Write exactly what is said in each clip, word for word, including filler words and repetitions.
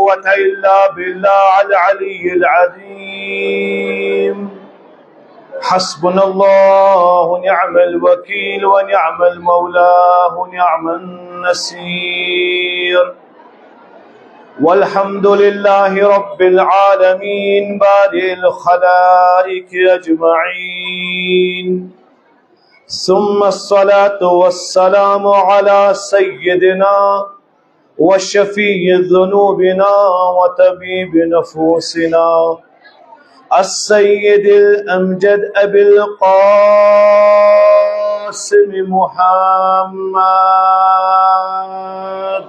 قوة إلا بالله العلي العظيم. حسبنا الله ونعم الوكيل ونعم المولى ونعم النصير. والحمد لله رب العالمين بارئ الخلائق أجمعين. ثم الصلاة والسلام على سيدنا وشفيع ذنوبنا وطبيب نفوسنا السيد الأمجد أبي القاسم محمد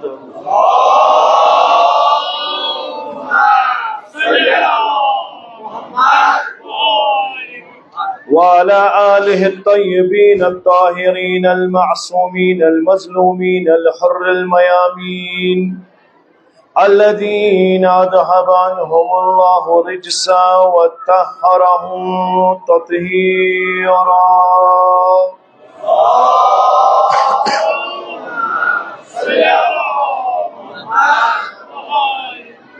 وعلى آله الطيبين الطاهرين المعصومين المظلومين الحر الميامين الذين أذهب عنهم الله الرجس وطهرهم تطهيرا.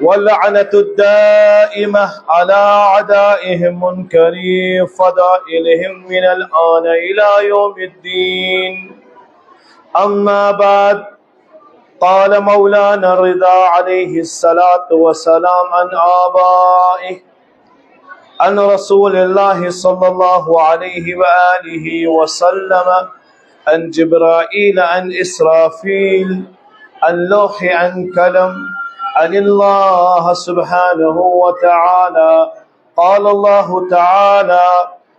واللعنة الدائمة على أعدائهم منكري فضائلهم من الآن إلى يوم الدين. أما بعد، قال مولانا الرضا عليه الصلاة والسلام عن آبائه، عن رسول الله صلى الله عليه وآله وسلم، عن جبرائيل، عن إسرافيل، عن لوح، عن قلم، عن الله سبحانه وتعالى. قال الله تعالى: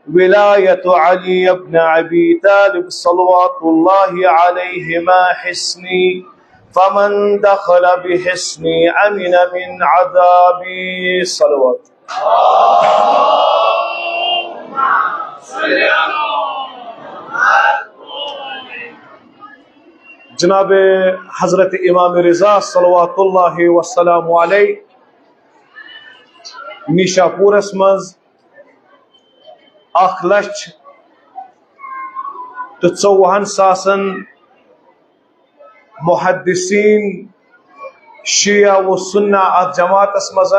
ولاية علي بن أبي طالب صلوات الله عليهما حصني، فمن دخل بحصني أمن من عذابي. صلوات. جناب حضرت امام رضا صلوات اللہ وسلام علیہ نیشاپورس منٛز اکھ لچھ تہٕ ژوٚوُہن ساسن محدثین، شیعہ و سنہ اتھ جماعتس منٛز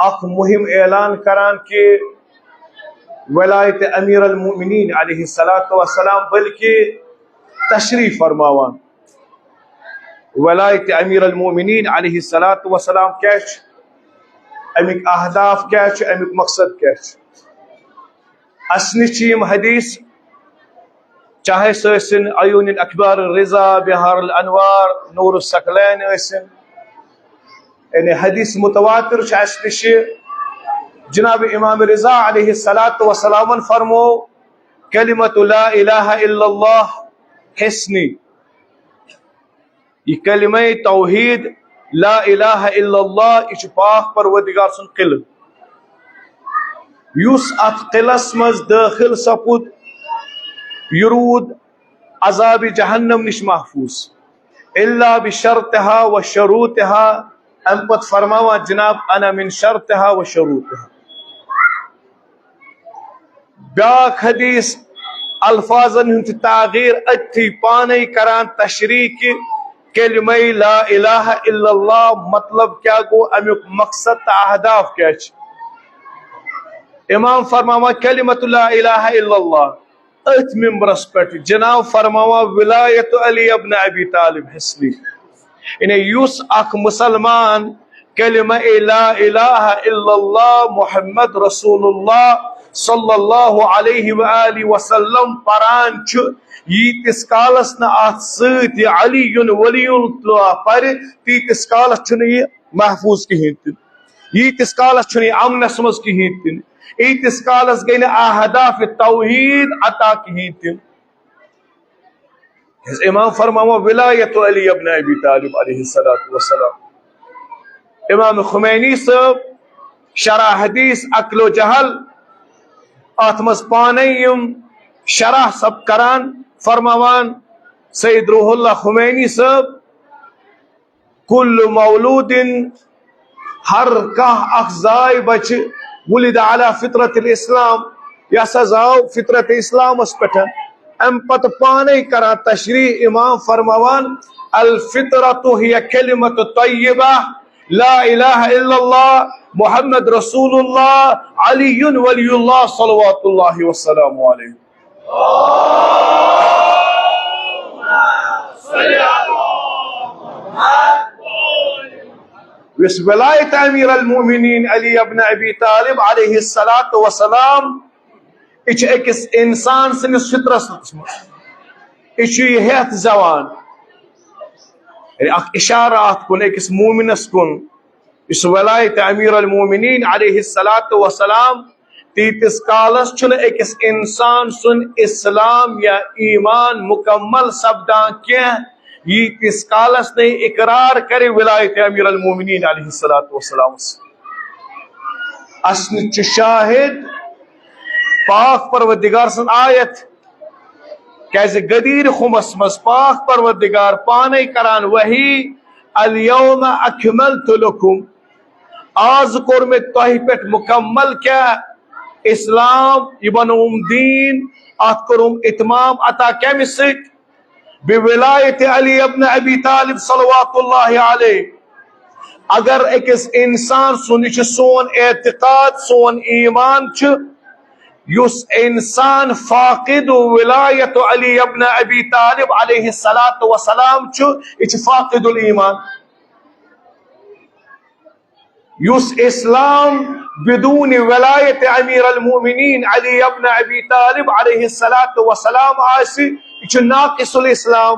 اکھ مہم اعلان کران کہ ولایت امیر المؤمنین علیہ الصلوۃ والسلام، بلکہ تشریف فرماوان۔ ولایت امیر المؤمنین علیہ الصلوۃ والسلام کیا چھ؟ امیک اہداف کیا چھ؟ امیک مقصد کیا چھ؟ اسنی چھ یم حدیث، چاہے سہ ٲسِن عیون الاکبار الرضا، بحار الانوار، نور الثقلین ٲسِن، یعنی حدیث متواتر چھ اسہِ نش۔ جناب امام رضا علیہ الصلوۃ والسلامن فرمو، کلمۃ لا الہ الا اللہ حصنی۔ یہ کلمہ توحید، لا الہ الا اللہ، یہ چھ پاک پروردگار سن قلعہ۔ یس اتھ قلعس منٛز داخل سپد، یہ رود عذاب جہنم نش محفوظ۔ الا بشرطها و شروطها، ام پت فرماوان جناب، انا من شرطها و شروطها۔ بیاکھ حدیث، الفاظن ہند تغیر، اتھی پانے کران تشریح کہ کلمہ لا الہ الا اللہ مطلب کیا گو، امیک مقصد تہٕ اہداف کیا چھ۔ امام فرماوان کلمۃ لا الہ الا اللہ، اتھ ممبرس پہ جناب فرماوان ولایت علی ابن ابی طالب حصنی۔ یعنی یس اکھ مسلمان کلمہ لا الہ الا اللہ محمد رسول اللہ صلی اللہ علیہ وآلہ وسلم پران چھ، ییتس کالس نہ اتھ سۭتۍ علی ولی اللہ پر، تیتس کالس چھنہ یہ محفوظ کہین تہ، ییتس کالس چھنہ یہ امنس منٛز کہین تہ، ییتس کالس گئی نہ اہداف توحید عطا کہین تہ۔ امام فرماوان ولایت علی ابن ابی طالب علیہ الصلوۃ والسلام۔ امام خمینی صاحب شرح حدیث عقل و جہل، اتھ منٛز پانے یم شرح سب کران، فرماوان سید روح اللہ خمینی صاحب، کل مولود، ہر کانٛہہ اکھ زاے بچہ، ولد علی فطرت الاسلام، یہ ہسا زاو فطرت اسلامس پٮ۪ٹھ۔ ام پتہٕ پانے کران تشریح امام فرماوان، الفطرة هي كلمة طيبة، لا إله إلا الله، محمد رسول الله، علي ولي الله، صلوات الله وسلامه عليه. یُس ولایت امیر المومنین علی ابن ابی طالب علیہ الصلوۃ والسلام، یہِ چھِ أکِس اِنسان سٕنٛدِس فطرتس منٛز، یہِ چھُ یہِ ہٮ۪تھ زٮ۪وان۔ یعنی اکھ اِشارٕ اَتھ کُن، أکِس مومنس کُن، یُس ولایت امیر المومنین علیہ الصلوۃ والسلام، تیٖتِس کالس چھُنہٕ أکِس اِنسان سُنٛد اِسلام یا ایمان مکمل سپدان کینٛہہ، ییٖتِس کالس نہٕ اقرار کرِ ولایت امیر المومنین علیہ الصلوۃ والسلامس۔ اسنہٕ چھُ شاہد پاک پروردگار سٕنٛز آیت، کیازِ غدیر خُمس منٛز پاک پروردگار پانے کران وحی، الیوم اکملت لکم، آز کوٚر مےٚ تۄہہِ پٮ۪ٹھ مکمل کیٛاہ؟ اسلام، یہِ بنووُم دیٖن، اتھ کوٚرُم اتمام عطا۔ کمہِ سۭتۍ؟ بولایت علی ابن ابی طالب صلوات اللہ علیہ۔ اگر أکِس اِنسان سُنٛد، یہِ چھُ سون اعتقاد، سون ایمان چھُ، یُس اِنسان فاقد ولایت علی ابن ابی طالب علیہ الصلوۃ والسلام چھُ، یہِ چھُ فاقد الایمان۔ یُس اسلام بدون ولایت امیر المومنین علی ابن ابی طالب علیہ الصلوۃ والسلام آسہِ، یہِ چھُ ناقص الاسلام۔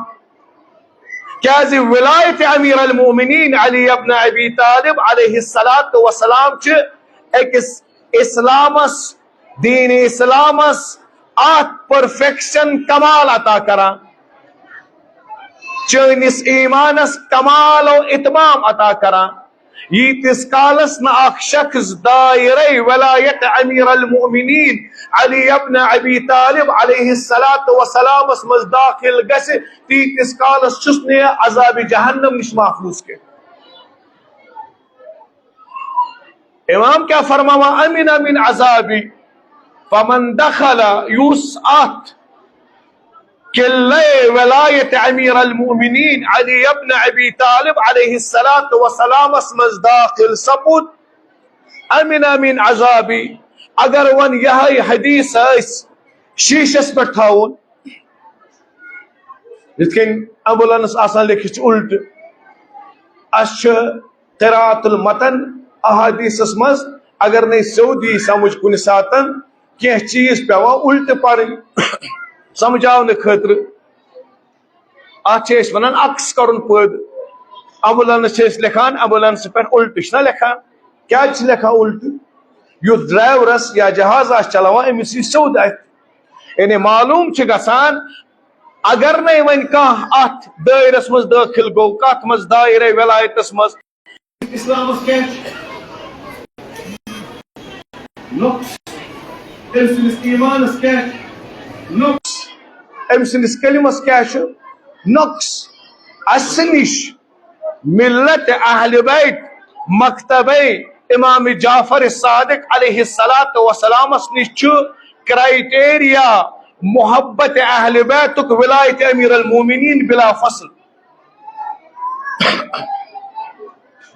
کیازِ ولایت امیر المومنین علی ابن ابی طالب علیہ الصلوۃ والسلام چھِ أکِس اسلامس، دین اسلامس، اتھ پرفیکشن، کمال عطا کران، چٲنِس ایمانس کمال و اتمام عطا کران۔ ییٖتِس کالس نہٕ اکھ شخص دایرے ولایت امیر المومنین علی ابن ابی طالب علیہ الصلوۃ والسلامس منٛز داخل گژھِ، تیٖتِس کالس چھُس نہٕ یہِ عذاب جہنم نِش محفوظ کینٛہہ۔ امام کیٛاہ فرماوان؟ امن من عذابی، فمن دخل، یُس اتھ قلعہ ولایت امیر المومنین علی ابن ابی طالب علیہ الصلوۃ والسلامس منٛز داخل سپُد، امن من عذابی، اگر وۄنۍ یہے حدیث آسہِ شیشس پٮ۪ٹھ تھاوُن، یِتھ کٔنۍ ایمبولینس آسان لیکھِتھ چھُ الٹہٕ، اسہِ چھُ قراءت المتن احادیثس منٛز، اگر نہٕ سیوٚد یی سمجھ کُنہِ ساتن، کینٛہہ چیٖز پٮ۪وان الٹہٕ پرٕنۍ سمجھاونہٕ خٲطرٕ۔ اتھ چھِ أسۍ ونان عکس کرُن پٲدٕ۔ ایمبولینس چھِ أسۍ لیکھان، ایمبولینس پٮ۪ٹھ الٹہٕ چھِنہ لیکھان؟ کیازِ چھِ لیکھان الٹہٕ؟ یُتھ ڈرائیورس یا جہاز آسہِ چلاوان، أمِس یی سیوٚد اتھِ۔ یعنی معلوم چھِ گژھان، اگر نَے وۄنۍ کانٛہہ اتھ دٲیرس منٛز دٲخل گوٚو، کتھ منٛز؟ دایرے ولایتس منٛز۔ اسلامس کیٛاہ چھُ نقص؟ أمۍ سٕنٛدِس ایمانس کیٛاہ چھُ نقص؟ أمۍ سٕنٛدِس کلمس کیٛاہ چھُ نقص؟ اسہِ نِش، ملت اہل بیت، مکتبے امام جعفر صادق علیہ الصلوۃ والسلامس نِش چھُ کرائٹیریا محبت اہل بیتُک، ولایت امیر المومنین بلا فصل۔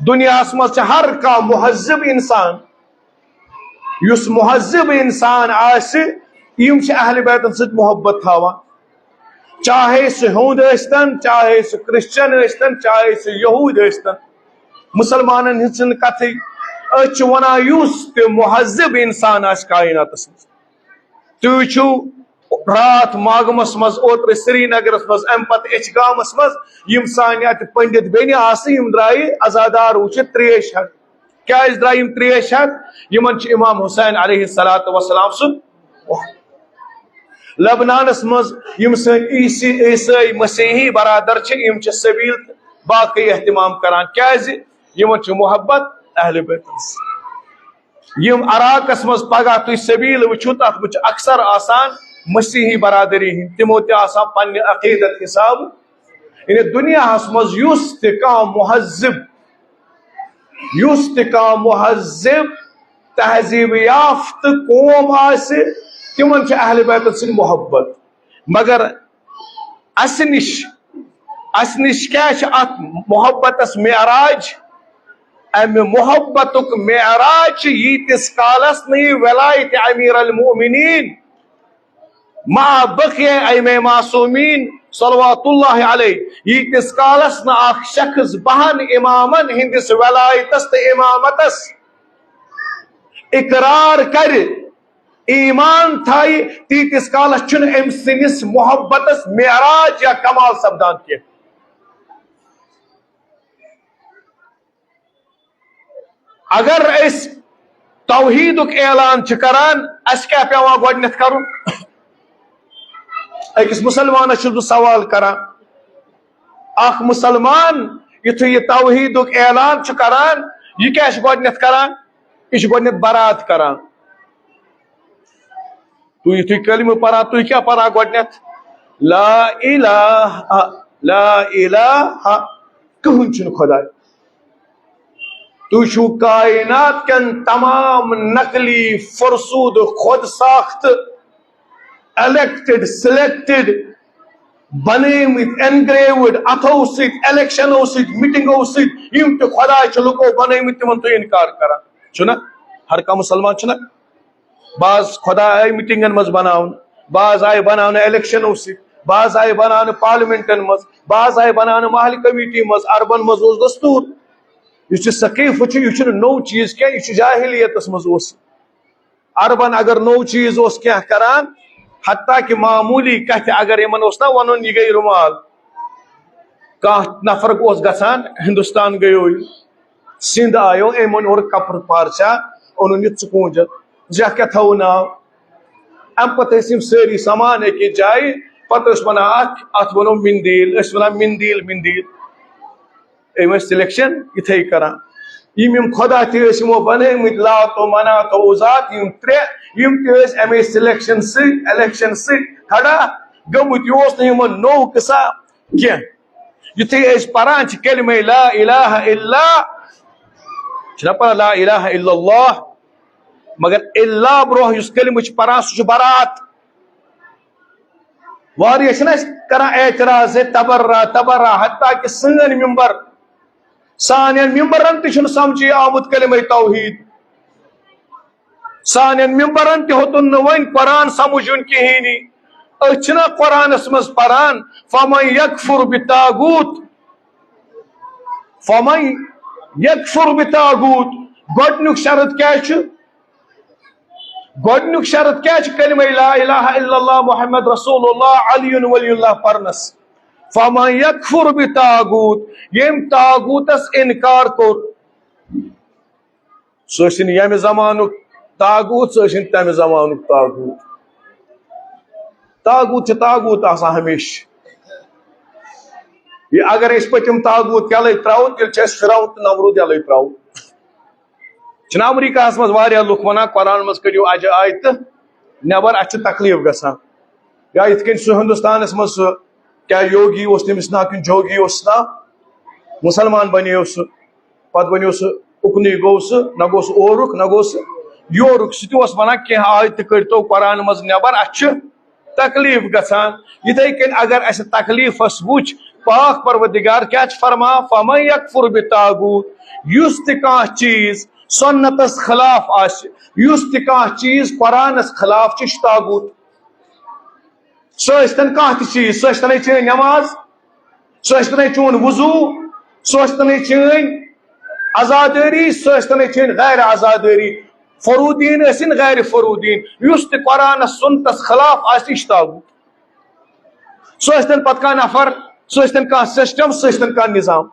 دنیاہس منٛز چھِ ہر کانٛہہ مہذب انسان، یُس مہذب انسان آسہِ، یِم چھِ اہل بیتن سۭتۍ محبت تھاوان، چاہے سُہ ہیوٚنٛد ٲسۍتن، چاہے سُہ کرسچن ٲسۍتن، چاہے سُہ یہوٗد ٲسۍتن۔ مسلمانن ہٕنٛز چھنہٕ کتھٕے۔ أسۍ چھِ ونان، یُس تہِ مہذب انسان آسہِ کائناتس منٛز۔ تُہۍ وٕچھِو، راتھ ماگمس منٛز، اوترٕ سرینگرس منٛز، امہِ پتہٕ اچھ گامس منٛز، یِم سانہِ اتہِ پنڈت بیٚنہِ آسہٕ، یِم درٛایہِ عزادار وٕچھِتھ تریش ہٮ۪تھ۔ کیازِ درٛایہِ یِم تریش ہٮ۪تھ؟ یِمن چھُ امام حسین علیہ الصلوۃ والسلام سُنٛد۔ لبنانس منٛز یِم سٲنۍ عیسی، عیسٲے، مسیحی برادر چھِ، یِم چھِ سبیل تہٕ باقٕے اہتمام کران۔ کیازِ؟ یِمن چھُ محبت اہل بیتس۔ یِم عراقس منٛز پگاہ تُہۍ سبیل وٕچھِو، تتھ منٛز چھُ اکثر آسان مسیحی برادری ہٕنٛدۍ، تِمو تہِ آسان پننہِ عقیدت حساب۔ یعنی دنیاہس منٛز یُس تہِ کانٛہہ مہذب، یُس تہِ کانٛہہ مہذب، تہذیب یافتہٕ قوم آسہِ، تِمن چھِ اہل بیتن سۭتۍ محبت۔ مگر اسہِ نِش، اسہِ نِش کیٛاہ چھِ اتھ محبتس معراج؟ امہِ محبتُک معراج چھُ ییٖتِس کالس نہٕ یہِ ولایت امیر المؤمنین مع بقیہ ائمہ معصومین صلوات اللہ علیہ، ییٖتِس کالس نہٕ اکھ شخص بہن امامن ہٕنٛدِس ولایتس تہٕ امامتس اقرار کرِ، ایمان تھایہِ، تیٖتِس کالس چھُنہٕ أمۍ سٕنٛدِس محبتس معراج یا کمال سپدان کینٛہہ۔ اگر أسۍ توحیدُک اعلان چھِ کران، اَسہِ کیٛاہ پٮ۪وان گۄڈٕنٮ۪تھ کرُن؟ أکِس مُسلمانس چھُس بہٕ سوال کران، اکھ مُسلمان یُتھُے یہِ توحیدُک اعلان چھُ کران، یہِ کیٛاہ چھُ گۄڈٕنٮ۪تھ کران؟ یہِ چھُ گۄڈٕنٮ۪تھ برات کران۔ تُہۍ یُتھُے کلمہٕ پران، تُہۍ کیٛاہ پران گۄڈٕنٮ۪تھ؟ لا الہ، لا الہ، کٕہٕنۍ چھُنہٕ خۄداے۔ تُہۍ چھِو کائنات کٮ۪ن تمام نقلی، فرسوٗدٕ، خۄد ساختہٕ، الیکٹڈ، سلیکٹڈ، بنٲومٕتۍ، انگریوڈ، اتھو سۭتۍ، الیکشنو سۭتۍ، میٹنگو سۭتۍ، یِم تہِ خۄداے چھِ لُکو بنٲومٕتۍ، تِمن تُہۍ انکار کران۔ چھُنہ؟ ہر کانٛہہ مُسلمان چھُنہ؟ بعض خۄدا آیہِ میٹنگن منٛز بناونہٕ، بعض آیہِ بناونہٕ الیکشنو سۭتۍ، بعض آیہِ بناونہٕ پارلیمنٹن منٛز، بعض آیہِ بناونہٕ محلہٕ کمیٹی منٛز، عربن منٛز اوس دستور۔ یُس یہِ سقیفہٕ چھُ، یہِ چھُنہٕ نوٚو چیٖز کینٛہہ، یہِ چھُ جاہلیتس منٛز اوس۔ عربن اگر نوٚو چیٖز اوس کینٛہہ کران، حتیٰ کہ معموٗلی کتھِ اگر یِمن اوس نا ونُن، یہِ گٔے رُمال، کانٛہہ نفر اوس گژھان، ہندوستان گٔیو، سِنٛد آیو، أمۍ اوٚن اورٕ کپرٕ پارچا، اوٚنُن یہِ ژُکوٗنٛجل، زِ اَتھ کیٛاہ تھاوو ناو؟ اَمہِ پتہٕ ٲسۍ یِم سٲری سمان أکِس جایہِ، پتہٕ ٲسۍ وَنان اَتھ، اَتھ وَنو مِندیٖل، ٲسۍ وَنان مِندیٖل، مِندیٖل۔ أمۍ ٲسۍ سِلیکشن یِتھَے کران۔ یِم یِم خۄدا تہِ ٲسۍ یِمو بنٲومٕتۍ، لات و منات و عزا، یِم ترٛےٚ، یِم تہِ ٲسۍ اَمے سِلیکشن سۭتۍ، الیکشن سۭتۍ کھڑا گٔمٕتۍ۔ یہِ اوس نہٕ یِمن نوٚو قصہ کینٛہہ۔ یُتھُے أسۍ پران چھِ کلمہ لا الہ الا، چھِنہ پران لا الہ الا اللہ، مگر الا برونٛہہ یُس کلمہٕ چھِ پران، سُہ چھُ برات۔ واریاہ چھِنہ أسۍ کران اعتراض، ہے تبرا، تبرا، حتیٰ کہ سٲنۍ ممبر، سانٮ۪ن ممبرن تہِ چھُنہٕ سمجھے آمُت کلمہ توحید۔ سانٮ۪ن ممبرن تہِ ہیوٚتُن نہٕ وۄنۍ قرآن سمجھُن کِہیٖنی۔ أسۍ چھِنہ قرآنس منٛز پران، فمن یکفر بطاغوت، فمن یکفر بطاغوت۔ گۄڈٕنیُک شرط کیٛاہ چھُ؟ گۄڈٕنیُک شرط کیٛاہ چھُ کلمہ لا الہ الا اللہ محمد رسول اللہ علی ولی اللہ پرنس؟ فمن یکفر بطاغوت، ییٚمۍ طاغوتس انکار کوٚر، سُہ ٲسِن ییٚمہِ زمانُک طاغوت، سُہ ٲسِن تَمہِ زمانُک طاغوت۔ طاغوت چھِ طاغوت آسان ہمیشہِ۔ یہِ اگر أسۍ پٔتِم طاغوت یَلَے ترٛاوو، تیٚلہِ چھِ اَسہِ فرعون تہٕ نمرود یَلَے ترٛاوُن۔ چھِنہ امریکہس منٛز واریاہ لُکھ وَنان، قرآن منٛز کٔڑِو اَجہِ آیتہٕ نٮ۪بر، اَسہِ چھُ تکلیٖف گژھان۔ یا یِتھ کٔنۍ سُہ ہندوستانس منٛز سُہ کیٛاہ یوگی اوس تٔمِس ناو کِنہٕ جوگی اوس ناو، مُسلمان بنیو سُہ، پتہٕ بنیو سُہ، اُکنُے گوٚو سُہ، نہ گوٚو سُہ اورُک نہ گوٚو سُہ یورُک، سُہ تہِ اوس وَنان کینٛہہ آیتہٕ کٔڑۍتو قرآن منٛز نٮ۪بر، اَسہِ چھُ تکلیٖف گژھان۔ یِتھَے کٔنۍ اگر اَسہِ تکلیٖفَس وٕچھ، پاک پروردگار کیٛاہ چھُ فرمان؟ فمن یکفر بطاغوت، یُس تہِ کانٛہہ چیٖز سُنتَس خلاف آسہِ، یُس تہِ کانٛہہ چیٖز قرآنَس خلاف چھُ، یہِ چھُ طاغوت۔ سُہ ٲسۍتن کانٛہہ تہِ چیٖز، سُہ ٲسۍتن چٲنۍ نٮ۪ماز، سُہ ٲسۍتن چون وضوٗ، سُہ ٲسۍتن چٲنۍ عزادٲری، سُہ ٲسۍتن چٲنۍ غیر عزادٲری، فروٗدیٖن ٲسِن غیر فروٗدیٖن، یُس تہِ قرآنس سُنتس خلاف آسہِ، یہِ چھُ طاغوت۔ سُہ ٲسۍتن پتہٕ کانٛہہ نفر، سُہ ٲسۍتن کانٛہہ سسٹم، سُہ ٲسۍتن کانٛہہ نظام،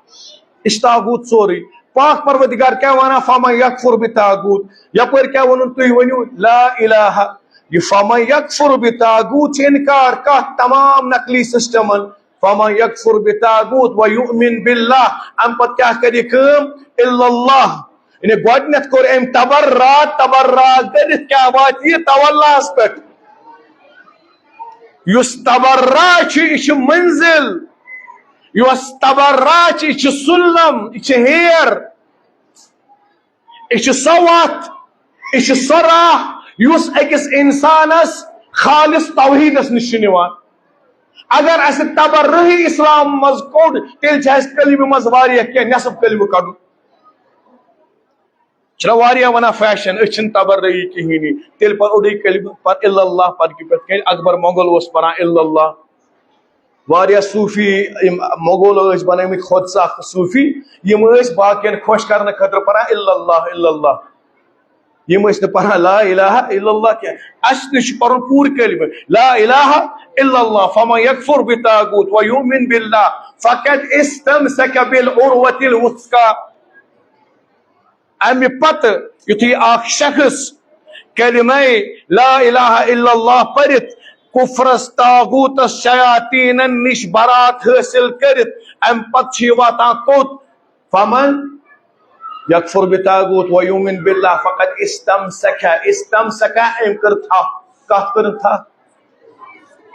یہِ چھُ طاغوت سورُے۔ پاک پروردگار کیٛاہ وَنان؟ فمن یکفر بطاغوت۔ یپٲرۍ کیٛاہ ووٚنُن تُہۍ؟ ؤنِو لا الہ۔ یہِ فمن یکفر بطاغوت چھُ انکار کتھ؟ تمام نقلی سسٹمن۔ فمن یکفر بطاغوت و یؤمن باللہ۔ امہِ پتہٕ کیٛاہ کرِ کٲم؟ الا اللہ۔ یعنی گۄڈٕنیتھ کوٚر أمۍ تبرا، تبرا کٔرِتھ کیٛاہ واتہِ یہِ؟ تولاہس پٮ۪ٹھ۔ یُس تبرا چھُ، یہِ چھُ منزل۔ یۄس تبرا چھِ، یہِ چھِ سلم، یہِ چھِ ہیر، یہِ چھِ سۄ وَتھ، یہِ چھِ سۄ راہ، یُس أکِس اِنسانَس خالص توحیٖدَس نِش چھِ نِوان۔ اگر اسہِ تبرہٕے اسلام منٛز کوٚڑ، تیٚلہِ چھِ اسہِ کلمہٕ منٛز واریاہ کینٛہہ نٮ۪صٕف کلمہٕ کڑُن۔ چھُنہ واریاہ ونان فیشن، أسۍ چھِنہٕ تبرہٕے کِہیٖنۍ۔ تیٚلہِ پر اوٚڑُے کلمہٕ، پر الا اللہ، پر کہِ پٮ۪ٹھ کٔنۍ اکبر مغل اوس پران الا اللہ۔ واریاہ صوفی، یِم مغول ٲسۍ بنٲومٕتۍ خۄد ساخت صوفی، یِم ٲسۍ باقین خۄش کرنہٕ خٲطرٕ پران الا اللہ، الا اللہ۔ یِم ٲسۍ نہٕ پران لا الہ الا اللہ کینٛہہ۔ اسہِ نِش چھُ پرُن پوٗرٕ کلمہٕ، لا الہ الا اللہ، فمن یکفر بالطاغوت و یؤمن باللہ فقد استمسک بالعروۃ الوثقی۔ امہِ پتہٕ یُتھُے اکھ شخص کلمہ لا الہ الا اللہ پٔرِتھ، کفرس، طاغوتس، شیاطینن نِش برات حٲصِل کٔرِتھ، امہِ پتہٕ چھُ یہِ واتان کوٚت؟ فمن یکفر بالطاغوت و یؤمن باللہ فقد استمسک، استمسک، أمۍ کٔر تھپھ۔ کتھ کٔرٕن تھپھ؟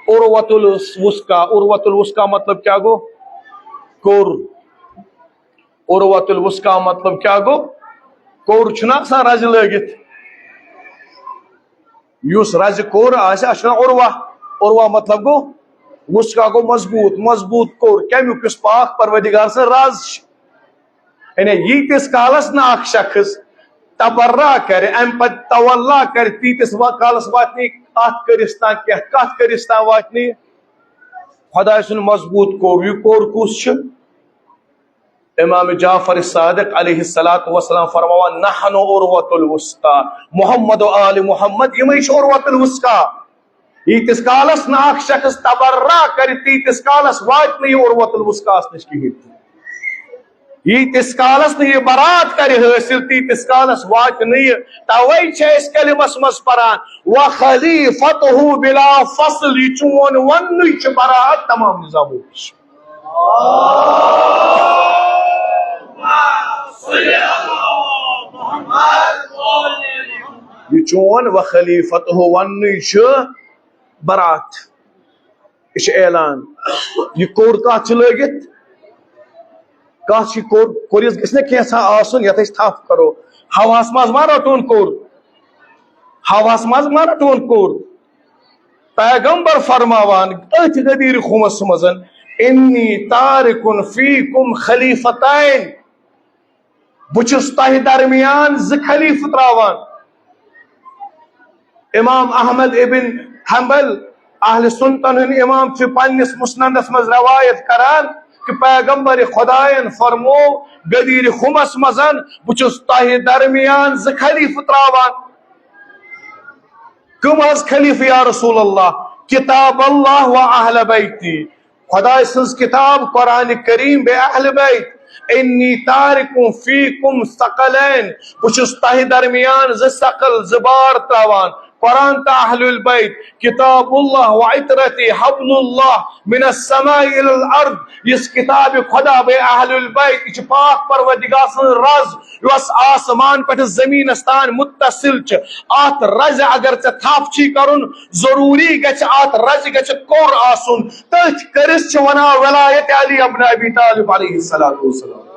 عروۃ الوثقی۔ عروۃ الوثقی مطلب کیٛاہ گوٚو؟ کوٚر۔ عروۃ الوثقی مطلب کیٛاہ گوٚو؟ کوٚر چھُنہ آسان رزِ لٲگِتھ، یُس رزِ کوٚر آسہِ، اَتھ چھُ وَنان عروہ۔ عروہ مطلب گوٚو وثقی، گوٚو مضبوٗط، مضبوٗط کوٚر۔ کَمیُک؟ یُس پاک پروردگار سٕنٛز رز چھِ۔ یعنی ییٖتِس کالس نہٕ اکھ شخص تبرہ کرِ، اَمہِ پتہٕ تولا کرِ، تیٖتِس وا-، کالس واتہِ نہٕ اَتھ کٔرِس تام کینٛہہ۔ کَتھ کٔرِس تام واتہِ نہٕ؟ خۄداے سُنٛد مضبوٗط کوٚر۔ یہِ کوٚر کُس چھُ؟ امام جعفر صادق علیہ الصلوۃ والسلام فرماوان، "نحن عروۃ الوثقی"، محمد و آل محمد، یِمے چھِ عروۃ الوثقی۔ ییٖتِس کالس نہٕ اکھ شخص تبرہ کرِ، تیٖتِس کالس واتہِ نہٕ یہِ عروۃ الوثقیس نِش کِہیٖنۍ تہِ۔ ییٖتِس کالس نہٕ یہِ برات کرِ حٲصِل، تیٖتِس کالس واتہِ نہٕ یہِ۔ توے چھِ أسۍ کلمس منٛز پران، "وخلیفتہ بلا فصل"، یہِ چون وننُے چھُ برات تمام نظامو نِش۔ یہِ چون وخلیفتہ وننُے چھُ برات۔ یہِ چھُ اعلان۔ یہِ کوٚر کتھ چھُ لٲگِتھ؟ کتھ چھُ کوٚر؟ کوٚرِس گژھِ نہ کینٛژھا آسُن یتھ أسۍ تھپھ کرو۔ ہواہس منٛز ما رٹون کوٚر؟ ہواہس منٛز ما رٹون کوٚر؟ پیغمبر فرماوان أتھۍ غدیٖرِ خُمس منٛز، "انی تارکن فیکم خلیفتین"، بہٕ چھُس تۄہہِ درمیان زٕ خلیفہٕ تراوان۔ امام احمد ابن حنبل، اہل سنتن ہُنٛد امام، چھُ پننِس مسندس منٛز روایت کران کہِ پیغمبر خداین فرموو غدیٖرِ خُمس منٛز، "بہٕ چھُس تۄہہِ درمیان زٕ خلیفہٕ تراوان۔" کم حظ خلیفہ یا رسول اللہ؟ کتاب اللہ و اہل بیتی، خدائے سٕنٛز کتاب قرآن کریم بے اہل بیت۔ انی تارکم فیکم ثقلین، بہٕ چھُس تۄہہِ درمیان زٕ ثقل، زٕ بار تراوان، قرآن تہٕ اہل البیت۔ کتاب اللہ و عترتی حبل اللہ من السماء الی الارض، یُس کتاب خدا بے اہل البیت، یہِ چھِ پاک پروردگار سٕنٛز رز، یۄس آسمان پٮ۪ٹھ زمینس تام متصل چھِ۔ اتھ رزِ اگر ژےٚ تھپھ چھی کرُن، ضروری گژھِ اتھ رزِ گژھِ کوٚر آسُن۔ تٔتھۍ کٔرِس چھِ ونان ولایت علی ابن ابی طالب علیہ الصلوۃ والسلام۔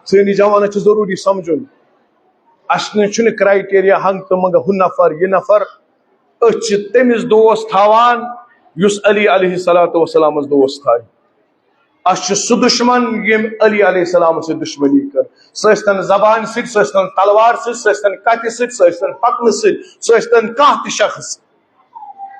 سٲنی جوانن چھُ ضروری سمجھُن، اسہِ نِش چھُنہٕ کرائٹیریا ہنگ تہٕ منگہٕ، ہُہ نفر، یہِ نفر۔ أسۍ چھِ تٔمِس دوست تھاوان یُس علی علیہ الصلوۃ والسلامس دوست تھایہِ۔ اسہِ چھُ سُہ دُشمن ییٚمۍ علی علیہ السلامس سۭتۍ دُشمنی کٔر، سُہ ٲسۍ تن زبانہِ سۭتۍ، سُہ ٲسۍ تن تلوار سۭتۍ، سُہ ٲسۍ تن کتھِ سۭتۍ، سُہ ٲسۍ تن پکنہٕ سۭتۍ، سُہ ٲسۍ تن کانٛہہ تہِ شخص۔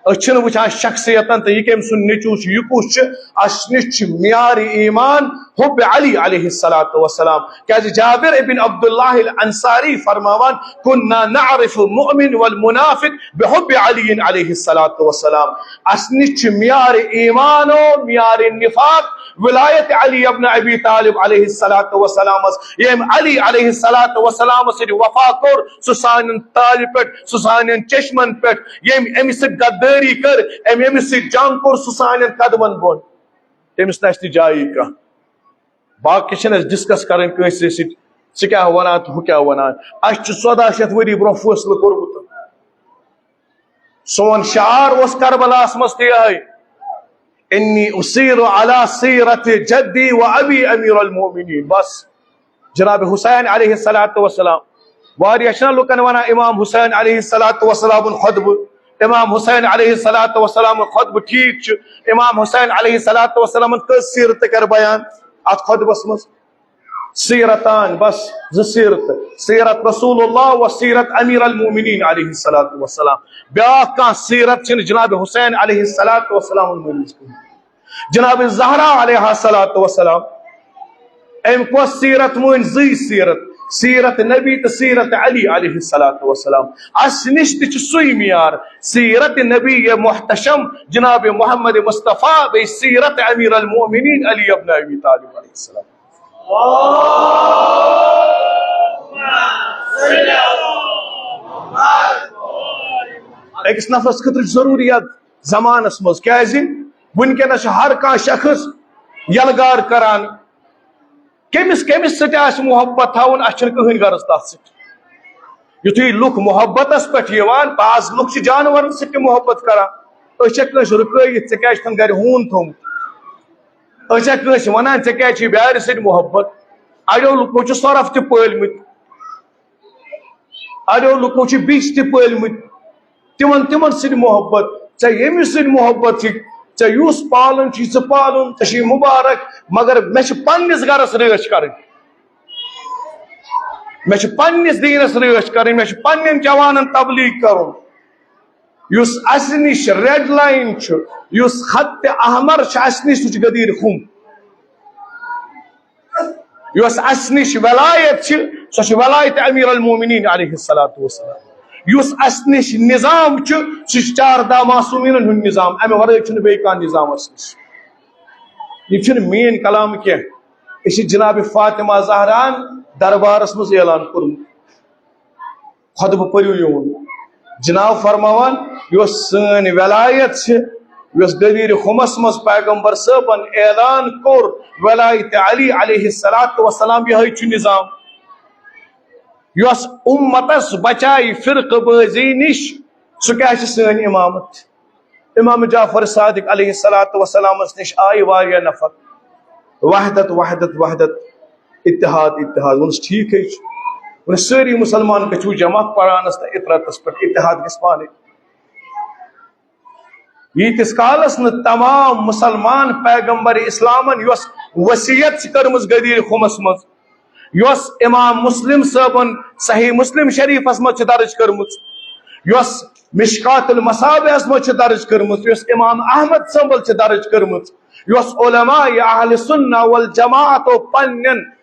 أسۍ چھِنہٕ وٕچھان شخصیتن تہٕ یہِ کٔمۍ سُنٛد نیٚچوٗ چھُ، یہِ کُس چھُ۔ اسہِ نِش چھُ معیار ایمان حب علی علیہ الصلوۃ والسلام۔ کیازِ جابر ابن عبداللہ الانصاری فرماوان، "کنا نعرف المؤمن والمنافق بحب علی علیہ الصلوۃ والسلام"۔ اسہِ نِش چھُ معیار ایمان و معیار نفاق ولایت علی ابن ابی طالب علیہ الصلوۃ والسلامس۔ ییٚمۍ علی علیہ الصلوۃ والسلامس سۭتۍ وفا کوٚر، سُہ سانٮ۪ن تالہِ پٮ۪ٹھ، سُہ سانٮ۪ن چشمن پٮ۪ٹھ۔ ییٚمۍ أمِس سۭتۍ غدٲری کٔر، أمۍ أمِس سۭتۍ جنگ کوٚر، سُہ سانٮ۪ن قدمن بۄن۔ تٔمِس نہ آسہِ نہٕ جایی کانٛہہ۔ باقٕے چھِنہٕ اَسہِ ڈسکس کرٕنۍ کٲنٛسہِ سۭتۍ، ژٕ کیٛاہ وَنان تہٕ ہُہ کیٛاہ وَنان۔ اَسہِ چھُ ژۄداہ شیٚتھ ؤری برٛونٛہہ فٲصلہٕ کوٚرمُت۔ سون شعار اوس کربلاہس منٛز تہِ یِہوٚے، "انی اسیر علی سیرت جدی و ابی امیر المؤمنین"۔ بس، جناب حسین علیہ الصلوۃ والسلام، واریاہ چھِنہ لُکن ونان امام حسین علیہ الصلوۃ والسلام ہُنٛد خطبہٕ، امام حسین علیہ الصلوۃ والسلام ہُنٛد خطبہٕ ٹھیٖک چھُ، امام حسین علیہ الصلوۃ والسلام ہُنٛد کٔژ سیٖرتہٕ کر بیان اتھ خطبس منٛز؟ سیرتان، بس زٕ سیرتہٕ، سیرت رسول اللہ و سیرت امیر المومنین علیہ الصلوۃ والسلام۔ بیاکھ کانٛہہ سیرت چھِنہٕ جناب حسین علیہ الصلوۃ والسلام ہُنٛد مٲنِتھ کِہیٖنۍ۔ جناب زہرا علیہ الصلوۃ والسلام، أمۍ کۄس سیرت مٲنۍ؟ زٕے سیرت، سیرت نبی تہٕ سیرت علی علیہ الصلوۃ والسلام۔ اسہِ نِش تہِ چھُ سُے معیار، سیرت نبی محتشم جناب محمد مصطفیٰ، بیٚیہِ سیرت امیر المومنین علی ابن ابی طالب علیہ السلام۔ أکِس نفرس خٲطرٕ چھُ ضروٗری یتھ زمانس منٛز، کیازِ وٕنکیٚنس چھُ ہر کانٛہہ شخص یلغار کران، کٔمِس کٔمِس سۭتۍ آسہِ محبت تھاوُن، اَسہِ چھُنہٕ کٕہٕنۍ غرض تَتھ سۭتۍ۔ یُتھُے لُکھ محبتس پٮ۪ٹھ یِوان، بعض لُکھ چھِ جانورن سۭتۍ تہِ محبت کران۔ أسۍ چھا کٲنٛسہِ رُکٲیِتھ، "ژےٚ کیٛازِ چھُتھ گرِ ہوٗن تھوٚومُت؟" أسۍ چھا کٲنٛسہِ وَنان، "ژےٚ کیٛازِ چھُے بیٛارِ سۭتۍ محبت؟" اَڑیو لُکو چھِ سۄرپھ تہِ پٲلمٕتۍ، اَڑیو لُکو چھِ بِچ تہِ پٲلمٕتۍ۔ تِمن، تِمن سۭتۍ محبت۔ ژےٚ ییٚمِس سۭتۍ محبت چھِ، ژےٚ یُس پالُن چھُے ژٕ پالُن، ژےٚ چھُے مُبارک، مگر مےٚ چھِ پننِس گرس رٲچھ کرٕنۍ، مےٚ چھُ پننِس دیٖنس رٲچھ کرٕنۍ، مےٚ چھُ پننٮ۪ن جوانن تبلیغ کرُن۔ یُس اسہِ نِش ریڈ لائن چھُ، یُس خط احمر چھُ اسہِ نِش، سُہ چھُ غدیر خم۔ یۄس اسہِ نِش ولایت چھِ، سۄ چھِ ولایت امیر المومنین علیہ الصلوۃ والسلام۔ یُس اسہِ نِش نظام چھُ، سُہ چھُ چاردہ معصومینن ہُنٛد نظام، امہِ ورٲے چھُنہٕ بیٚیہِ کانٛہہ نظام اسہِ نِش۔ یہِ چھُنہٕ میٲنۍ کلام کینٛہہ، یہِ چھِ جناب فاطمہ زہرا ہن دربارس منٛز اعلان کوٚرمُت۔ خطبہٕ پٔرِو یِہُنٛد۔ جناب فرماوان، یۄس سٲنۍ ولایت چھِ، یۄس غدیر خمس منٛز پیغمبر صٲبن اعلان کوٚر ولایت علی علیہ الصلوۃ والسلام، یِہوٚے چھُ نظام۔ یۄس اُمتس بچایہِ فرقہٕ بٲزی نِش، سُہ کیٛاہ چھِ؟ سٲنۍ امامت۔ امام جعفر صادق علیہ الصلوۃ والسلامس نِش آیہِ واریاہ نفر، وحدت، وحدت، وحدت، اتحاد، اتحاد۔ ووٚنُس، "ٹھیٖک ہے چھُ۔" ووٚنُس، "سٲری مسلمان گٔژھِو جمع قرآنس تہٕ اطرتس پٮ۪ٹھ، اتحاد گژھِ پانے۔" ییٖتِس کالس نہٕ تمام مسلمان پیغمبر اسلامن یۄس وصیت چھِ کٔرمٕژ غدیر خمس منٛز، یۄس امام مسلم صٲبن صحیح مسلم شریفس منٛز چھِ درج کٔرمٕژ، یۄس مشکات المصابیحس منٛز چھِ درج کٔرمٕژ، یۄس امام احمد صٲبن چھِ درج کٔرمٕژ، یۄس علماء اہل سنہ والجماعتو پننٮ۪ن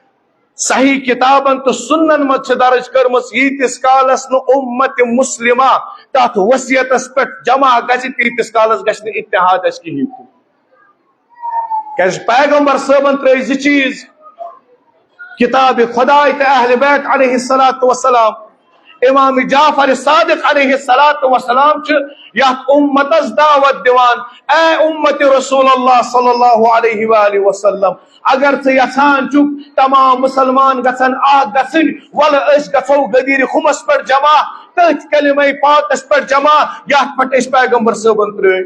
صحیح کتابن تہٕ سنن منٛز چھِ درج کٔرمٕژ، ییٖتِس کالس نہٕ امت مسلمہ تتھ وصیتس پٮ۪ٹھ جمع گژھِ، تیٖتِس کالس گژھِ نہٕ اتحاد اسہِ کِہیٖنۍ تہِ۔ کیازِ پیغمبر صٲبن ترٲے زٕ چیٖز، کتاب خداے تہٕ اہل بیت علیہ الصلوۃ والسلام۔ امام جعفر صادق علیہ الصلوۃ والسلام چھِ یتھ امتس دعوت دِوان، اے امت رسول اللہ صلی اللہ علیہ وآلہ وسلم، اگر ژٕ یژھان چھُکھ تمام مسلمان گژھن اکھ گژھٕنۍ، ولہٕ أسۍ گژھو غدیر خمس پٮ۪ٹھ جمع، تٔتھۍ کلمہ پاکس پٮ۪ٹھ جمع، یتھ پٮ۪ٹھ أسۍ پیغمبر صٲبن ترٲے۔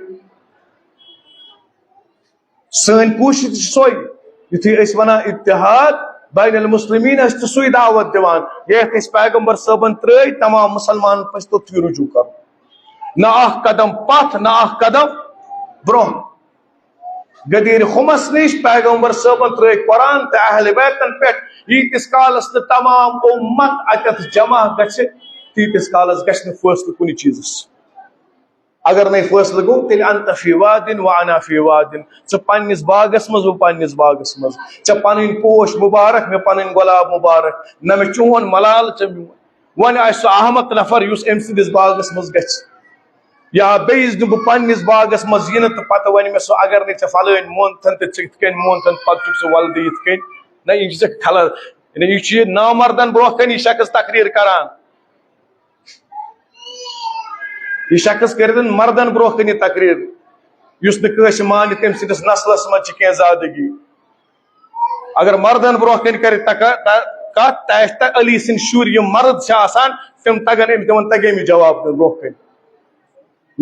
سٲنۍ کوٗشِش چھِ سۄے، یُتھُے أسۍ وَنان اتحاد بین المسلمین، أسۍ چھِ سُے دعوت دِوان، یَتھ أسۍ پیغمبر صٲبن ترٲے، تمام مُسلمانن پَزِ توٚتھُے رجوع کَرُن۔ نہ اکھ قدم پتھ، نہ اکھ قدم برونٛہہ۔ غدیر خُمس نِش پیغمبر صٲبن ترٲے قرآن تہٕ اہل بیتن پٮ۪ٹھ، ییٖتِس کالس نہٕ تمام اُمت اَتٮ۪تھ جمع گژھِ، تیٖتِس کالس گژھِ نہٕ فٲصلہٕ کُنہِ چیٖزس۔ اگر نَے فٲصلہٕ گوٚو، تیٚلہِ انت فی وادن و انا فی وادن۔ ژٕ پننِس باغس منٛز، بہٕ پننِس باغس منٛز۔ ژےٚ پنٕنۍ پوش مُبارک، مےٚ پنٕنۍ گۄلاب مُبارک۔ نہ مےٚ چون ملال، ژےٚ میون۔ وۄنۍ آسہِ سُہ احمق نفر یُس أمۍ سٕنٛدِس باغس منٛز گژھِ۔ یا بیٚیِس دِمہٕ بہٕ پننِس باغس منٛز یِنہٕ تہٕ پتہٕ وَنہِ مےٚ سُہ، اگر نَے ژےٚ فلٲنۍ مونتھن تہٕ ژٕ یِتھ کٔنۍ مونتھن، پتہٕ چھُکھ ژٕ وۄلدٕ یِتھ کٔنۍ۔ نہ، یہِ چھِ ژےٚ خلل۔ یعنی یہِ چھُ یہِ نامردن برونٛہہ کَنہِ یہِ شخص تقریر کران۔ یہِ شخص کٔرِتھ مردن برونٛہہ کَنہِ یہِ تقریر، یُس نہٕ کٲنٛسہِ مانہِ، تٔمۍ سٕنٛدِس نسلس منٛز چھِ کینٛہہ زادگی۔ اگر مردن برونٛہہ کَنہِ کَرِ تک-، ت-، کَتھ، تہِ آسہِ تہٕ علی سٕنٛدۍ شُرۍ یِم مرد چھِ آسان، تِم تَگن أمِس، تِمن تَگہِ أمِس جواب دیُن برونٛہہ کَنہِ۔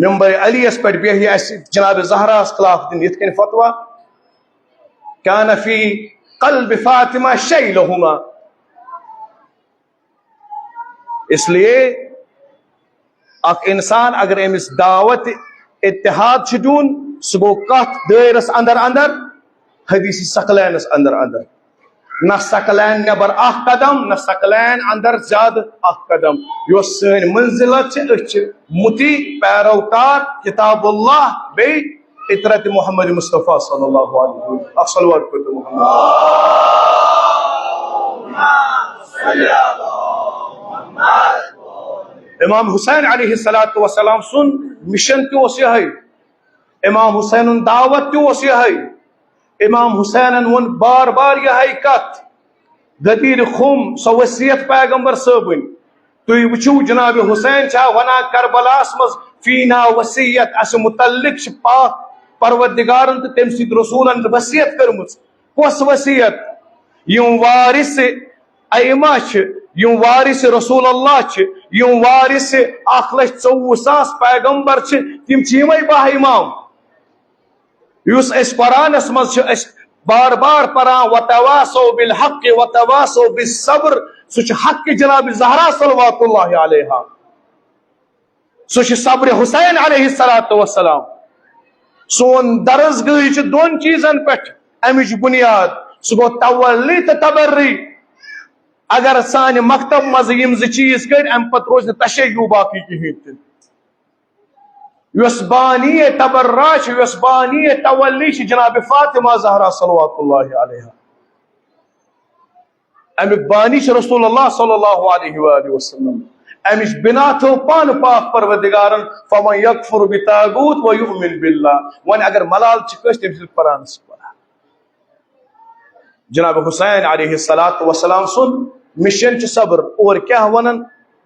ممبر علی یَس پٮ۪ٹھ بیٚہہِ اَسہِ جناب زہراہَس خلاف دیُن یِتھ کٔنۍ فتوا، کان فی قلب فاطمہ شیء لہما۔ اس لیے اکھ انسان اگر أمِس دعوت اتحاد چھُ دیُن، سُہ گوٚو کتھ دٲیرس اندر اندر، حدیث ثقلینس اندر اندر۔ نہ ثقلین نٮ۪بر اکھ قدم، نہ ثقلین اندر زیادٕ اکھ قدم۔ یۄس سٲنۍ منزلت چھِ، أسۍ چھِ مطیع، پیروکار کتاب اللہ، بیٚیہِ فطرت محمد مصطفیٰ صلی اللہ علیہ وسلم۔ اکھ صلوات پٔرِو محمد۔ امام حسین علیہ الصلوۃ والسلام سُنٛد مشن تہِ اوس یِہوٚے، امام حسینُن دعوت تہِ اوس یِہوٚے۔ امام حسینن ووٚن بار بار یِہوٚے کتھ، غدیر خم، سۄ وصیت پیغمبر صٲبٕنۍ۔ تُہۍ وٕچھِو، جناب حسین چھا ونان کربلاہس منٛز، فینا وصیت، اسہِ متعلق چھِ پاک پروردگارن تہٕ تٔمۍ سٕنٛدۍ رسولن وصیت کٔرمٕژ۔ کۄس وصیت؟ یِم وارث ائمہ چھِ، یِم وارث رسول اللہ چھِ، یِم وارث اکھ لچھ ژوٚوُہ ساس پیغمبر چھِ، تِم چھِ یِمے باہ امام۔ یُس أسۍ قرآنس منٛز چھِ أسۍ بار بار پران، وتواصوا بالحق وتواصوا بالصبر، سُہ چھُ حق جناب زہرا صلوات اللہ علیہا۔ سُہ چھُ صبر حسین علیہ الصلوۃ والسلام۔ سون درس گٲہی چھِ دۄن چیٖزن پٮ۪ٹھ اَمِچ بُنیاد، سُہ گوٚو تولی تہٕ تبری۔ اگر سانہِ مکتب منٛز یِم زٕ چیٖز کٔرۍ، اَمہِ پتہٕ روزِ نہٕ تشیع باقٕے کِہیٖنۍ تہِ۔ یۄس بانی تبرا چھِ، یۄس بانی تولی چھِ جناب فاطمہ زہرا صلوات اللہ علیہا۔ امیُک بانی چھُ رسول اللہ صلی اللہ علیہ وآلہ وسلم۔ امِچ بنا تھٲو پانہٕ پاک پروردگارن، فمن یکفر بطاغوت و یؤمن باللہ۔ وۄنۍ اگر ملال چھِ کٲنٛسہِ، تٔمۍ سٕنٛدِ قرآنس پران۔ جناب حسین علیہ الصلوۃ والسلام سُنٛد مشن چھُ صبر۔ اور کیٛاہ ونن؟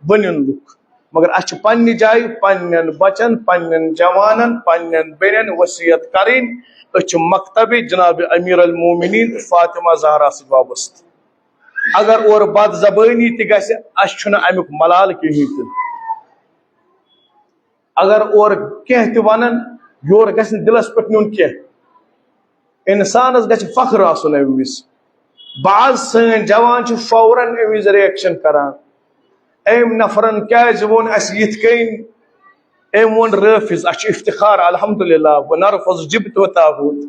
بٔنِن لُکھ۔ مگر اَسہِ چھِ پننہِ جایہِ پننٮ۪ن بچن، پننٮ۪ن جوانن، پننٮ۪ن بیٚنٮ۪ن وصیت کرٕنۍ۔ أسۍ چھِ مکتبِ جناب امیر المومنین فاطمہ زہرا سۭتۍ وابستہٕ۔ اگر اورٕ بد زبٲنی تہِ گژھِ، اَسہِ چھُنہٕ اَمیُک ملال کِہیٖنۍ تہِ۔ اگر اورٕ کینٛہہ تہِ ونن، یورٕ گژھِ نہٕ دِلس پٮ۪ٹھ نیُن کینٛہہ۔ انسانس گژھِ فخر آسُن امہِ وِزِ۔ بعض سٲنۍ جوان چھِ فوراً امہِ وِزِ reaction کران۔ أمۍ نفرن کیازِ ووٚن اسہِ یِتھ کٔنۍ؟ أمۍ ووٚن رٲفض، اسہِ چھُ افتخار، الحمدللہ، ونرفض جبت و طاغوت۔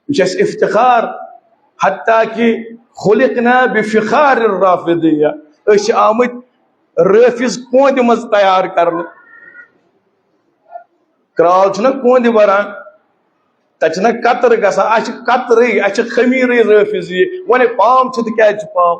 یہِ چھُ اَسہِ افتخار، حتیٰ کہ خلقنا بفخار الرافضیہ، أسۍ چھِ آمٕتۍ رٲفض کوندِ منٛز تیار کرنہٕ۔ کرال چھُنہ کوندِ بران، تتہِ چھُنہ قطرٕ گژھان، اَسہِ چھِ قطرٕے، اَسہِ چھِ خمیرٕے رٲفضی۔ وۄنۍ پام چھِ تہٕ کیازِ چھِ پام؟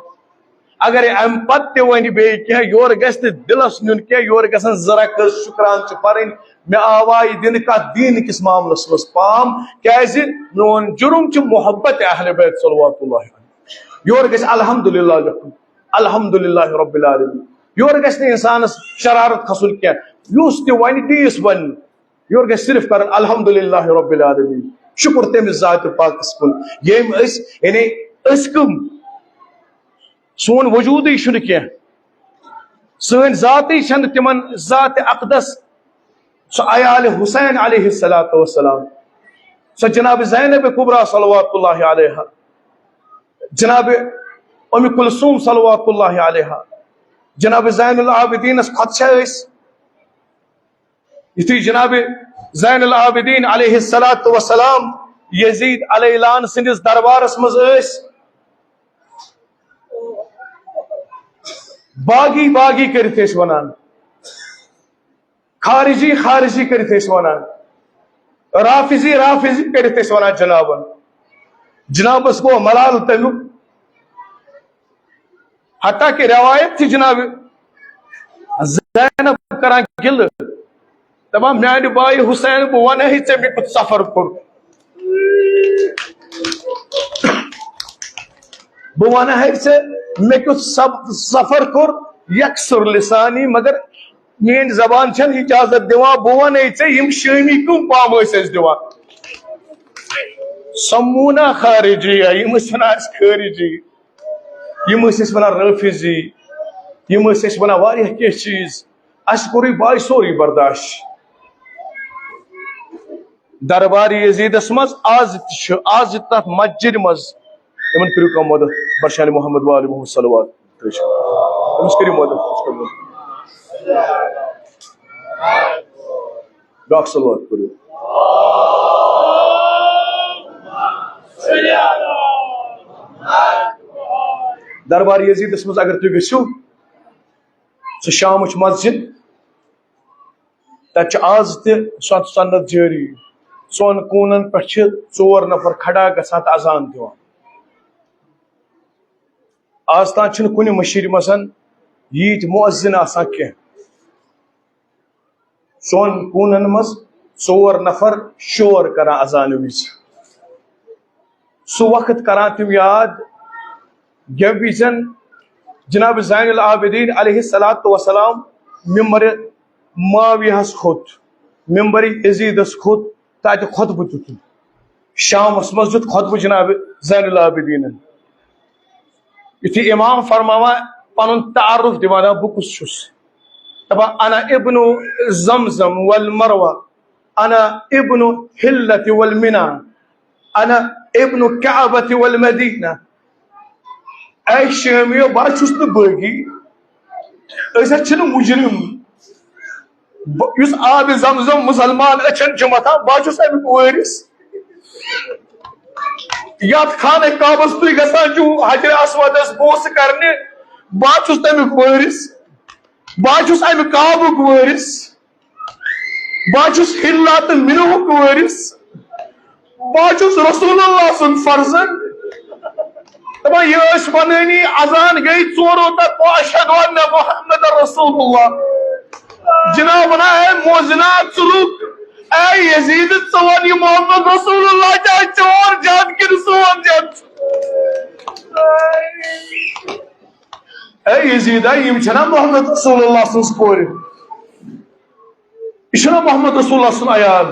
اگر امہِ پتہٕ تہِ وۄنۍ بیٚیہِ کینٛہہ، یورٕ گژھِ نہٕ دِلس نیُن کینٛہہ، یورٕ گژھن زٕ رکعت شُکران چھِ پرٕنۍ، مےٚ آو یہِ دِنہٕ کتھ دیٖن کِس معاملس منٛز پام، کیازِ میون جُرم چھُ محبت اہل بیت صلوات اللہ علیہ۔ یورٕ گژھِ الحمدللہ لیکھُن، الحمدللہ رب العالمین۔ یورٕ گژھِ نہٕ انسانس شرارت کھسُن کینٛہہ، یُس تہِ ونہِ، دیٖس وننہٕ۔ یورٕ گژھِ صرف کرُن الحمدللہ رب العالمین، شُکر تٔمِس ذاتِ پاکس کُن، ییٚمۍ أسۍ، یعنی أسۍ کٕم؟ سون وجودٕے چھُنہٕ کینٛہہ، سٲنۍ ذاتٕے چھنہٕ تِمن ذاتِ اقدس، سۄ عیالِ حسین علیہ الصلوۃ والسلام، سۄ جناب زینب کبریٰ صلوات اللہ علیہا، جناب ام کلثوم صلوات اللہ علیہا، جناب زین العابدینس کھۄتہٕ چھا أسۍ؟ یُتھُے جناب زین العابدین علیہ الصلوۃ والسلام یزید علیہ لعن سٕنٛدِس دربارس منٛز ٲسۍ، باغی باغی کٔرِتھ ٲسۍ ونان، خارجی خارجی کٔرِتھ ٲسۍ ونان، رافضی رافضی کٔرِتھ ٲسۍ ونان جنابن۔ جنابس گوٚو ملال تمیُک، حتیٰ کہ روایت چھِ جناب زینب کران گِلہٕ، دپان، میانہِ بایہِ حسین، بہٕ ونہٕ ہے ژےٚ مےٚ کیُتھ سفر کوٚر، بہٕ ونہٕ ہے ژےٚ مےٚ کیُتھ سب-، سفر کوٚر، یکسر لسانی، مگر میٲنۍ زبان چھنہٕ اجازت دِوان، بہٕ ونے ژےٚ یِم شٲمی کٕم پامہٕ ٲسۍ اَسہِ دِوان۔ سمونا خارجی، یِم ٲسۍ ونان اَسہِ خارجی، یِم ٲسۍ اَسہِ ونان رٲفضی، یِم ٲسۍ اَسہِ ونان واریاہ کینٛہہ چیٖز۔ اَسہِ کوٚرُے باے سورُے برداشت۔ دربار یزیدس منٛز آز تہِ چھُ، آز تہِ تتھ مسجد منٛز، یِمن کٔرِو کانٛہہ مدد، برشان محمد وآل محمد صلوات۔ أمِس کٔرِو مدد، أمِس کٔرِو مدد۔ بیٛاکھ صلوات پٔرِو۔ دربار یزیدس منٛز اگر تُہۍ گٔژھِو، سُہ شامٕچ مسجد، تَتہِ چھُ آز تہِ سۄ سنت جٲری۔ ژۄن کوٗنن پٮ۪ٹھ چھِ ژور نفر کھڑا گژھان تہٕ اذان دِوان۔ آز تام چھِنہٕ کُنہِ مٔشیٖرِ منٛز ییٖتۍ مؤذن آسان کینٛہہ۔ ژۄن کوٗنن منٛز ژور نفر شور کران اذانہٕ وِزِ۔ سُہ وقت کران تِم یاد، ییٚمہِ وِزٮ۪ن جناب زین العابدین علیہ الصلوۃ والسلام ممبر معاویہس کھوٚت، ممبر یزیدس کھوٚت، تتہِ خطبہٕ دیُت۔ شامس منٛز دیُت خطبہٕ جناب زین العابدینن۔ یُتھُے امام فرماوان پنُن تعارف دِوان، دپان، "بہٕ کُس چھُس؟" دپان، "انا ابن زمزم والمروہ، انا ابن حلت والمنہ، انا ابن کعبۃ والمدینہ۔" اے شٲمیو، بہٕ حظ چھُس نہٕ بٲغی، أسۍ حظ چھِنہٕ مُجرِم۔ بہٕ، یُس آبِ زمزم مُسلمان أچھن چھُ مَتھان، بہٕ حظ چھُس اَمیُک وٲرِث۔ یَتھ خانہ کعبس تُہۍ گژھان چھِو حجرِ اسودس بوسہٕ کرنہِ، بہٕ حظ چھُس تَمیُک وٲرِث۔ بہٕ حظ چھُس اَمہِ کعبُک وٲرِث۔ بہٕ حظ چھُس حلہ تہٕ منہُک وٲرِث۔ بہٕ حظ چھُس رسول اللہ سُنٛد فرزند۔ دپان، یہِ ٲسۍ ونٲنی، اذان گٔے ژورو تہٕ، "اشہد ان محمد رسول اللہ۔" جناب ونان، "اے موزنا، ژٕ رُک۔ اے یزید، ژٕ وَن، یہِ محمد رسول اللہ چھا چون جد کِنہٕ سون جد؟" اے یزیدا، یِم چھِنہ محمد رسول اللہ سٕنٛز کورِ؟ یہِ چھُنہ محمد رسول اللہ سُنٛد عیال؟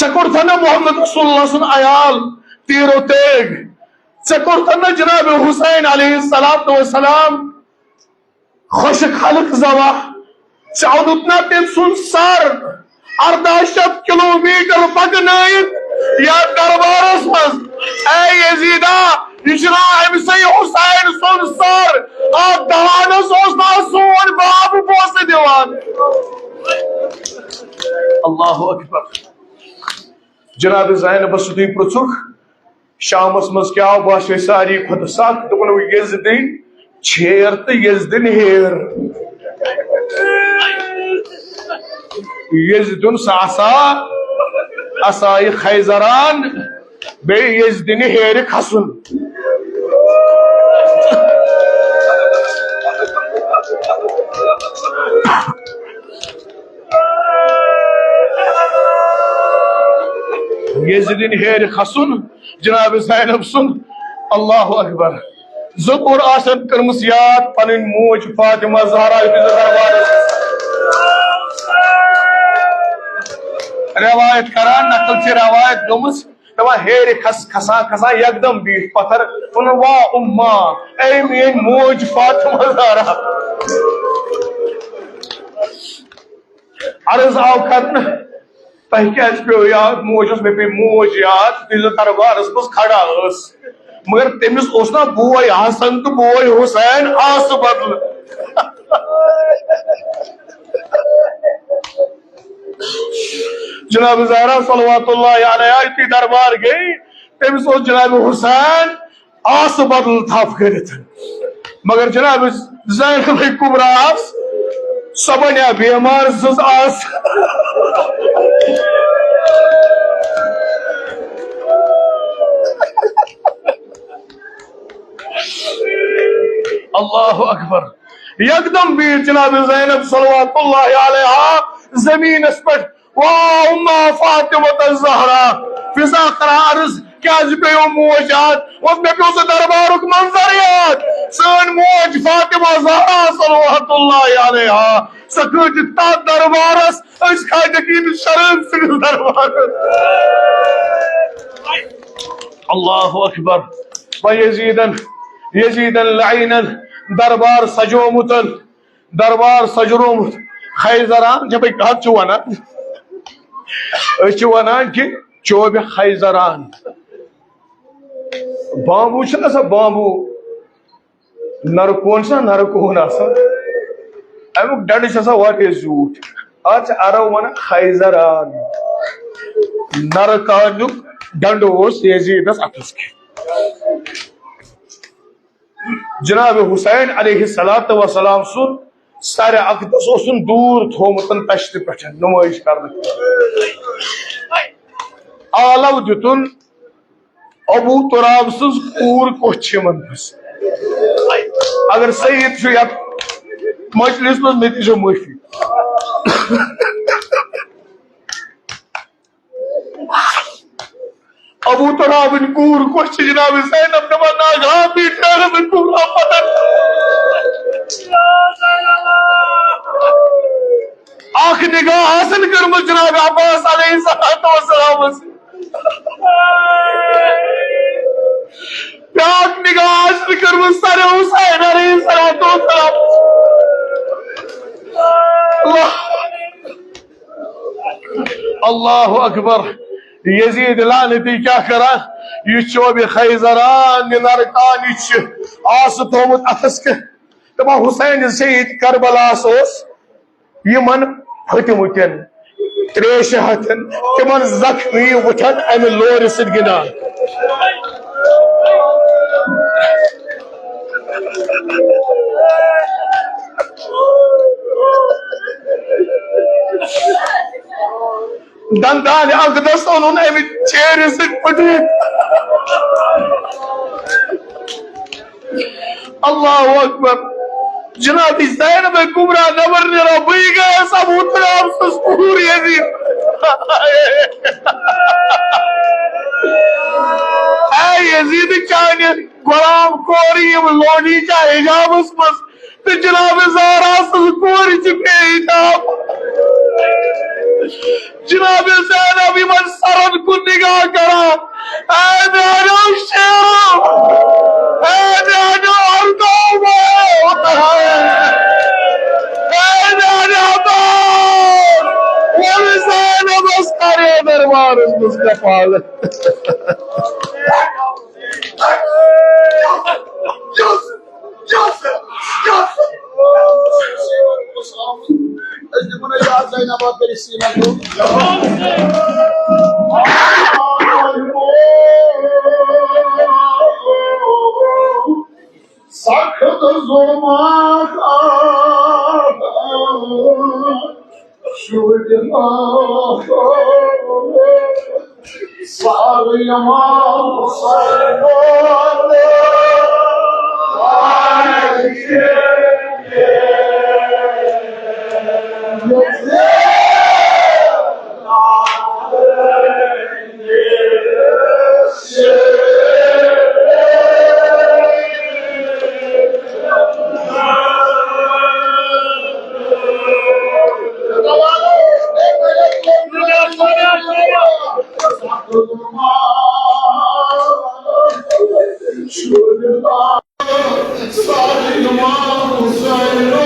ژےٚ کوٚرتھا نہ محمد رسول اللہ سُنٛد عیال تیرو تیگ؟ ژےٚ کوٚرتھا نہ جناب حسین علیہ الصلوۃ والسلام خۄشک حلق ذبح؟ ژےٚ اوٚنُتھ نہ تٔمۍ سُنٛد سر ارداہ شیٚتھ کلومیٹر پکنٲیِتھ یتھ دربارس منٛز؟ اے یزیدا، یہِ چھُنہ أمۍ سٕے حسین سُنٛد سر اتھ دہانس اوس نہ سون باب پونٛسہٕ دِوان؟ اللہ اکبر۔ جناب زینبس یُتھُے پرٛژھُکھ، شامس منٛز کیٛاہ آو؟ باسیو ساروی کھۄتہٕ سخ، دوٚپُن، "وۄنۍ یزدٕنۍ چھیر تہٕ یزدٕنۍ ہیر۔ یزدُن ساسا، اسایہِ خیزران، بیٚیہِ یزدٕنہِ ہیرِ کھسُن۔" یزدٕنہِ ہیرِ کھسُن، جناب زینب سُنٛد۔ اللہ اکبر۔ ضروٗر آسن کٔرمٕژ یاد پنٕنۍ موج فاطمہ زہرا یُتھُے زن دربارس روایت کران، نقل چھِ روایت گٔمٕژ، دپان ہیرِ کھس-، کھسان کھسان یکدم بیٖٹھ پتھر، ووٚنُن، "واہ اما، اے میٲنۍ موج فاطمہ زہرا۔" عرض آو کرنہٕ، "تۄہہِ کیٛازِ پیوٚو یاد؟" موج ٲس، مےٚ پیٚیہِ موج یاد، ییٚلہِ دربارس منٛز کھڑا ٲس، مگر تٔمِس اوس نہ بوے حسن تہٕ بوے حسین آسہٕ بدلہٕ۔ جناب زہرا صلوات اللہ علیہا یُتھُے دربار گٔے، تٔمِس اوس جناب حسین آسہٕ بدل تھپھ کٔرِتھ۔ مگر جناب زینب کبریٰ آس، سۄ بنیٛا بیمار، سٕنٛز آس۔ اللہ اکبر۔ یکدم بیٖٹھ جناب زینب صلوات اللہ علیہا زمینس پٮ۪ٹھ، "واہ اما فاطمہ الزہرا۔" فضا کران عرض، "کیٛازِ پیٚیو موج یاد؟" ووٚن، "مےٚ پیوٚو سُہ دربارُک منظر یاد، سٲنۍ موج فاطمہ زہرا صلوات اللہ علیہا، سۄ کھٔج تتھ دربارس، أسۍ کھٔتۍ ییٚمِس شرٲبۍ سٕنٛدِس دربارس۔" اللہ اکبر۔ وۄنۍ یزیدن، یزیدن لعینن دربار سجومُت۔ دربار سجرومُت۔ خیزران، جب ایک حد چُھ ونان۔ أسۍ چھِ ونان کہِ چوبہِ خیزران۔ بامبو چھُنہ سا بامبو؟ نرکون چھُنہ نرکون آسان، اَمیُک ڈنڈٕ چھُ آسان واریاہ زیوٗٹھ۔ اَتھ چھِ عرب وَنان خیزران، نرکانیُک ڈنڈٕ اوس یزیدس اَتھس کٮ۪تھ۔ جناب حسین علیہ الصلوۃ والسلام سُنٛد سرِ اقدس اوسُن دوٗر تھوٚومُت تشتہِ پٮ۪ٹھ نمٲیِش کرنہٕ خٲطرٕ۔ آلو دیُتُن ابو تراب سٕنٛز کوٗر کۄس چھِ یِمن پَسنٛد؟ اگر سعید چھُ یتھ مجلس منٛز، مےٚ تہِ چھِ معٲفی۔ ابو ترابٕنۍ کوٗر کۄس چھِ؟ جناب زینب دپان، ناگ ہا بیٹھے ربٕنۍ کوٗر ہا پتن۔ اکھ نگاہ حاصل کٔرمٕژ جناب عباس علیہ الصلوۃ والسلامس، بیاکھ نگاہ حاصل کٔرمٕژ سرِ حسین علیہ الصلوۃ والسلام۔ اللہ، اللہ اکبر۔ یزید لعنتی کیٛاہ کران؟ یہِ چوبہِ خیزران، یہِ نرکان، یہِ چھُ آسہٕ تھوٚومُت اتھس کٮ۪تھ۔ دپان، حسین شہید کربلاہس اوس یِمن پھٔٹمٕتٮ۪ن تریشہِ ہتھن، تِمن زخمی وُچھان امہِ لورِ سۭتۍ گِنٛدان۔ دندان اقدس اوٚنُن امہِ چیرِ سۭتۍ پھٕٹرِتھ۔ اللہ اکبر۔ جناب زینب کبریٰ نٮ۪بر نیران، بٕے گٔیَس ابو تراب سٕنٛز کوٗر یزید۔ اے یزید، چانہِ غلام کورِ یِم لونی چھا حجابس منٛز، تہٕ جناب زہرا سٕنٛز کورِ چھِ بے حجاب۔ جناب زینب یِمن سرن کُن نگاہ کران، اے میانیو شیرو، اے میانیو اردو بایو، اے میانیو بایو، ییٚلہِ زینبس کرے دربارس منٛز کفالت۔ أسۍ دِمو نہٕ یاد زینب کٔرِتھ سیٖنَس کُن۔ سخت ظلمات شُرۍ ما سارٕ امام حسین۔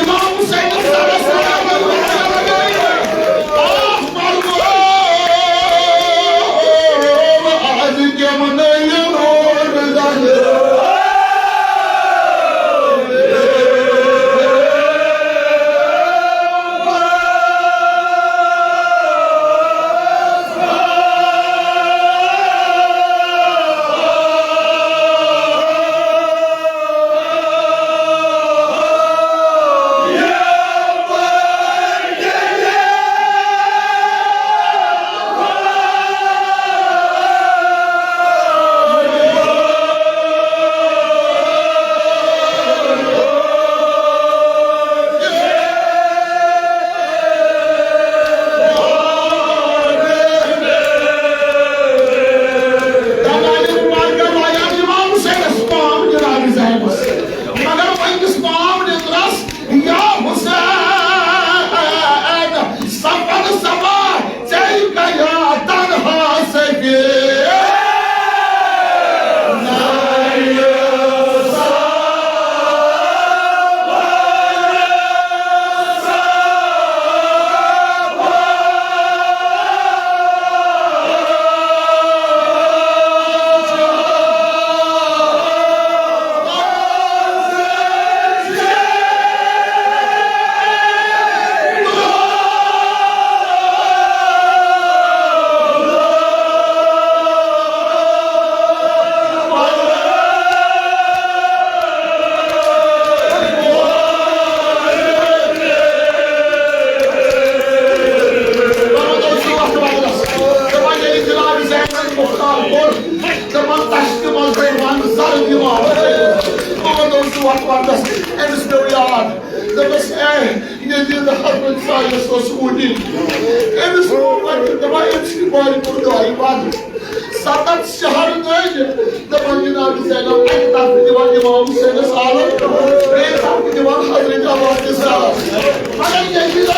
امام حسین سرس مگر وۄنۍ کِس پام نیٚنٛدرس، یا حسین، سفر سوار ژےٚ گٔیا تنہا سفیر۔ دپان تشتہِ منٛز گٔے ونٛدٕ زرٕد یِوان۔ محمد اوس وتھ ونٛدس، أمِس پیوٚو یاد۔ دوٚپُس، اے یزید حضرت سایس اوس اوٗنی۔ أمِس ووٚن وۄنۍ، دپان، أمِس چھِ بارِ پوٗر دۄہے ونٛدٕ۔ ستتھ شہر دٔج۔ دپان جناب زینب اکہِ طرفہٕ دِوان امام حسینس آلت، بیٚیہِ طرفہٕ دِوان حضرت عباس تہِ سالت۔ مگر یزید